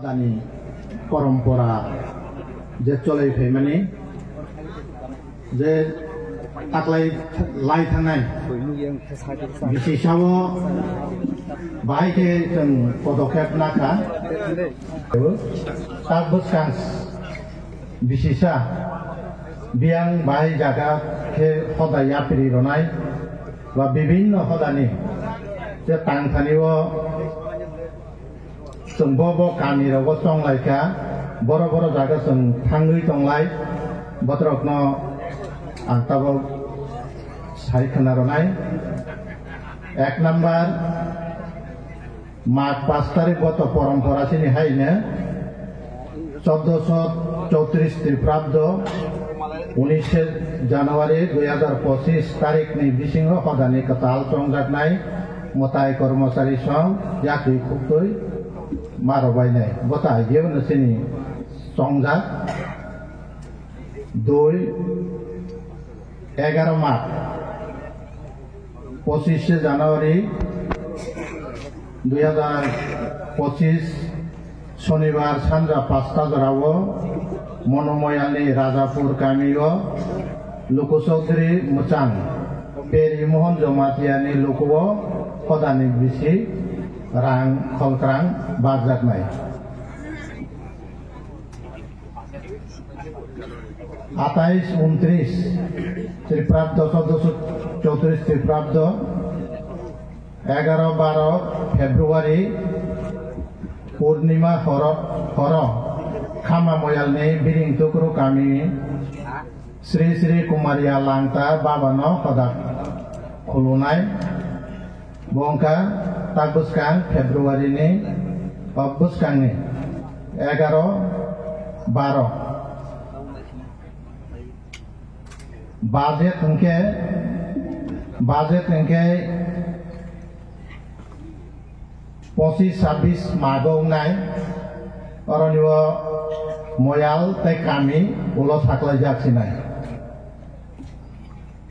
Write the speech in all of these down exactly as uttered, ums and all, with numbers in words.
Dani porompora je cholai phaimani, je taklai lai thangnai bisi sao bahai khe chwng podokhep nakha. Tak bwskang bisisa biyang bahai jaga khe hoda yapri ronai ba bibinno hodani je tangthani o Chwng bo, bo kami rogo chonglai kha, boro boro jaga chwng thangwi tonglai, botorokno ang tabok sai khna rwnai. Ek number, Mag pas tarik bo to porompora chini haino, chauddosho chowtris Triprabdo, unishe January dui hazar pochis tarik ni bisingo hodani kwtal chongjaknai mwtai kormochari song yakri khuktwi ma rwbainai. Bo tai geo no chini chongjak. Dui, egaro March, pochishe January dui hazar pochis, Sonibar sanja pasta jorao Monomoyalni Rajapur kamio Luku Chaudhary mwchang Peri Mohan Jomatiani lukuo hodani bisi rang kholkrang barjaknai. Atais untris Triprabdo, chauddosho chowtris Triprabdo, egaro baro February Purnima horo, horo Khama Moyalni Biring Tukru kami Sri Sri Kumaria Langta Babano hoda khulunai. Bo wngkha tak bwskang February ni, o bwskangni egaro, baro. Budget hwnkhe, budget hwnkhe pochis chabbish mago wngnai, oroni o Moyal tei kami ulo saklaijak sinai.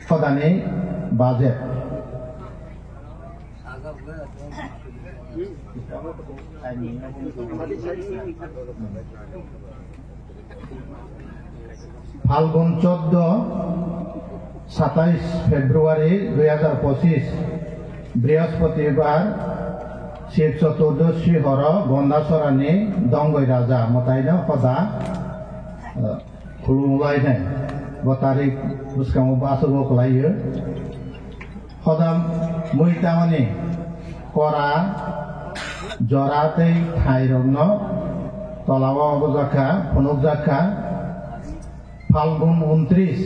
Hodani budget. Phalgun chauddho, satais February dui hazar pochis, Brihaspatibar, Shiv Chaturdashi horo Gondasorani Dongoi Raja mwtaino hoda, eh, khulumlainai. Bo tarik bwskango bo aswk o kwlaiyo. Hodam mui tamani kora, jora tei thairokno tolao obojak kha, phunukjak kha. Phalgun untris,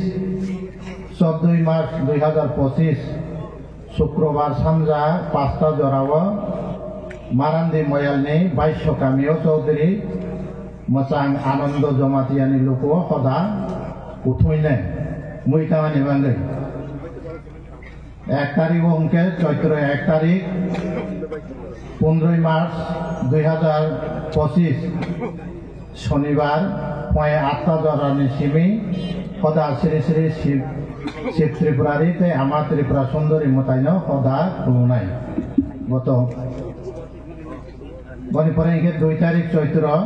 chauddoi March dui hazar pochis, Sukrobar sanja pasta jorao Marandi Moyalni Baisho kamio Chaudhary mwchang Anando Jomatiani lukuo hoda kuthuinai mui tamani bagwi. Ek tarik o hwnkhe Choitro ek tarik, pondroi March dui hazar pochis, Sonibar, phuai atta jorani simi hoda Sri Sri Shiv, Shiv Tripurari tei Ama Tripura Sundari mwtaino hoda khulunai. Boto, boni pore hwnkhe dui tarik Choitro,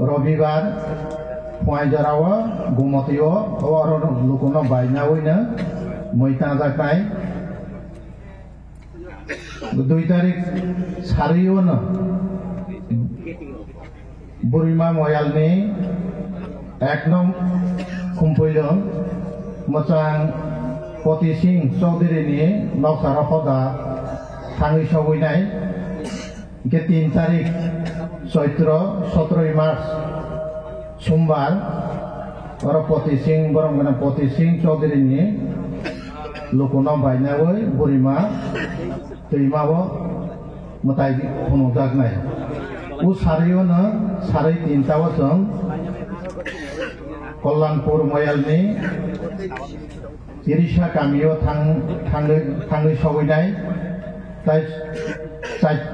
Robibar, phuai jorao Gumotio, oro lukuno bainawino mui tajaknai. Dui tarik sarwi o no Burima Moyalni ek nong Khumpuilung mwchang Poti Singh Chowdhury ni noksaro hoda thangwi sogwinai. Hingke tin tarik Choitro, sotroi March, Sombar, oro Poti Singh, borok gana Poti Singh Chowdhury ni lukuno bainawi Burima twima o mwtai phunukjaknai. O sarwi o no sarwi tinta o chwng Kalyanpur Moyalni Tirisa kamio thang-, thangwi, thangwi sogwinai. Tai chai-,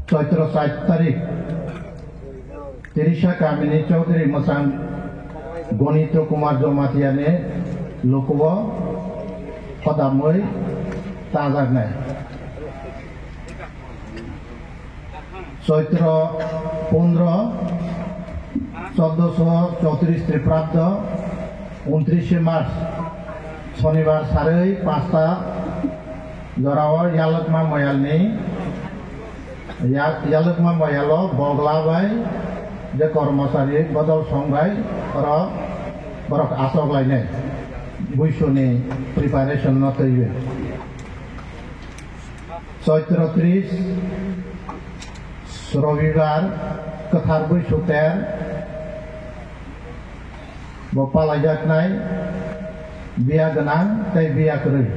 Choitro char tarik Tirisa kamini Chowdhury mwchang Gonito Kumar Jomatiani lukuo hodamwi tajaknai. Choitro pondro, choddoso chowtris Triprabdo, untrishe March, Shonibar sarwi panchta jorao Yalwkma Moyalni, Ya-, Yalwkma Moyalo Bogla bai je kormosari bodol song bai oro borok achok lainai buisuni preparation no twiwi. Choitro tris, Robibar, kwthar buisu ter, bo palaijaknai biya gwnang tei biya kwrwi.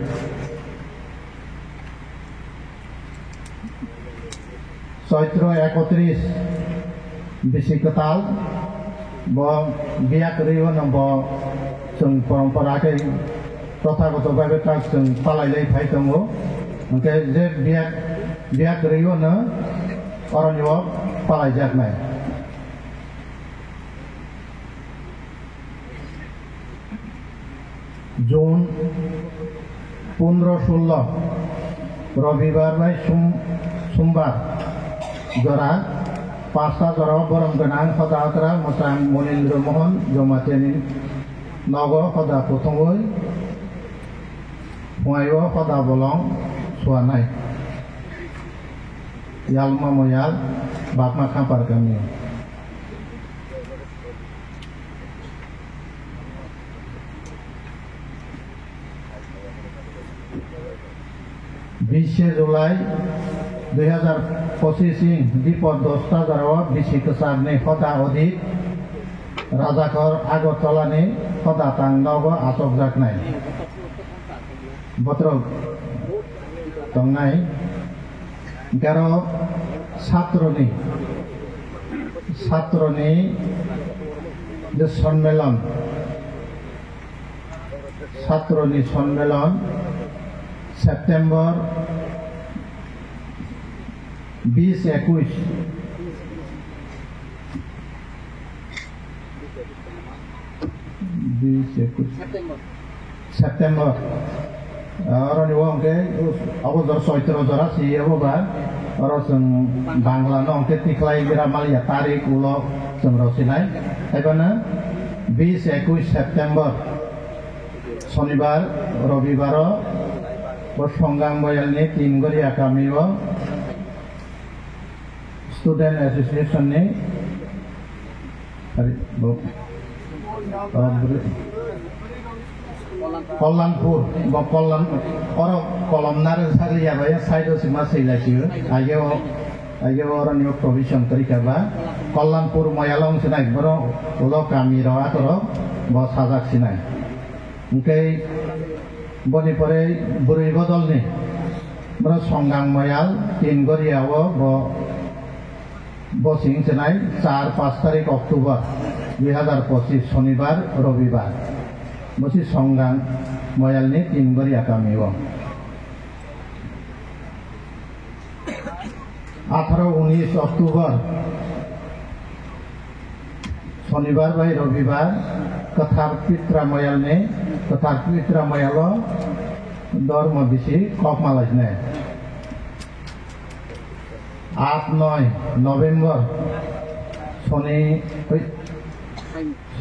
Choitro ekotris, bisi kwtal, bo biya kwrwi o no bo chwng porompora khe prothagoto bai bai tak chwng palai lai phai tongo. Hwnkhe je biya, biya kwrwi o no oroni o palaijaknai. June pondro sullo, Robibar bai Sum-, Sumbar jora, pasta jora borom gwnang hoda hotra mwchang Monindra Mohan Jomatiani nogo hoda kuthumwi phunaio hoda bolong suanai. Yalma Moyal, Bakma Khampar kami. Bishe July dui hazar pochis ing dipor dosta jorao bisi kwchar ni hoda odit Rajakhor Agartala ni hoda tang nogo achokjaknai. Botrok tongnai. Garo satroni, satroni je sonmelon, satroni sonmelon September bis ekush. Bis ekush. September. September. Ah, oroni o hwnkhe abo jora Choitro jora si abo ba. Oro chwng Bangla no hwnkhe tikhlai gra maliya tarik ulo chwng rw sinai. Haibano bis ekush September. Shonibar, Robibaro bo Songang Boyalni Tin Goria kamio. Student Association ni, sorry, bo, ah, br-, Kollanpur, bo Kollan-, oro kolom nare sagri ya bai, side o sima sei lai sio, aige o, aige o oro ni o provision tari ka ba, Kollanpur Moyalong sinai, boro ulo kami ro atoro bo sajak sinai. Hwnkhe boni pore bwrwi bodolni boro Songang Moyal Tin Goria o bo, bo sing chenai char paanch tarik October dui hazar pochis Shonibar Robibar. Bo si Songang Moyalni Tin Goria kami o. Atharo unis October, Shonibar bai Robibar, Kwthar Pitra Moyalni, Kwthar Pitra Moyalo dormo bisi kokma lainai. Aat noi November, Shoni, oi,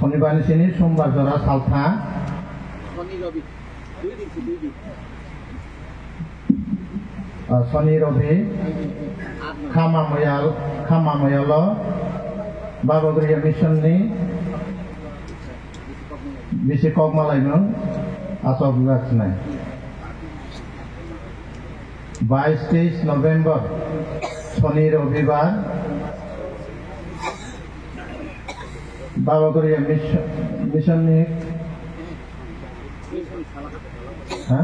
Shonibar ni sini Sombar jora saltha. Shoni Robi. Ah, Soni Robi, Khama Moyal, Khama Moyalo, Babagriya Mission ni bisi kokma laimung achok jak sinai. Bais teis November, Soni Robibar, Babagriya Mission, Mission ni Ha?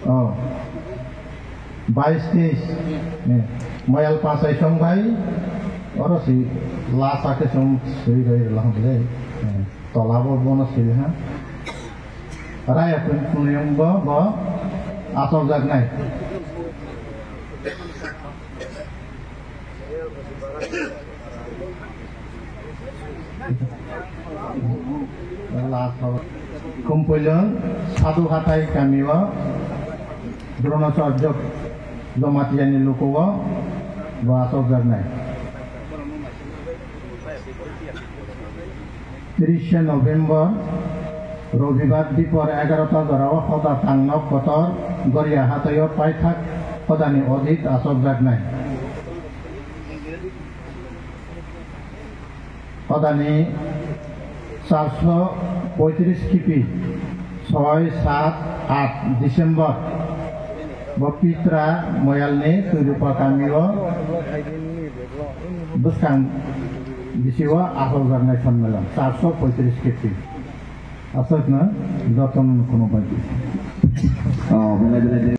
Oh. Bais teis. Eh. Moyal Pachaisong bai. Oro si lasa ke song sui bai laham le. Eh. Tola bo bono sui ha. Raya pun pun yang bo bo. Asal jak nai. Khumpuilung Sadhu Hathai kamio Dronacharya Jomatiani lukugo bo achokjaknai. Trishe November, Robibar dipor egarota jorao hoda tangnok kotor Goria hataio paithak hodani audit achokjaknai. Hodani charso poitris khipi, soi, sat, at December, bo Pitra Moyalni Twirupa kamio bwskang bisio achokjaknai sonmelan, charso poitris khipi. Achokno jotono khulumbai. Oh, belai belai.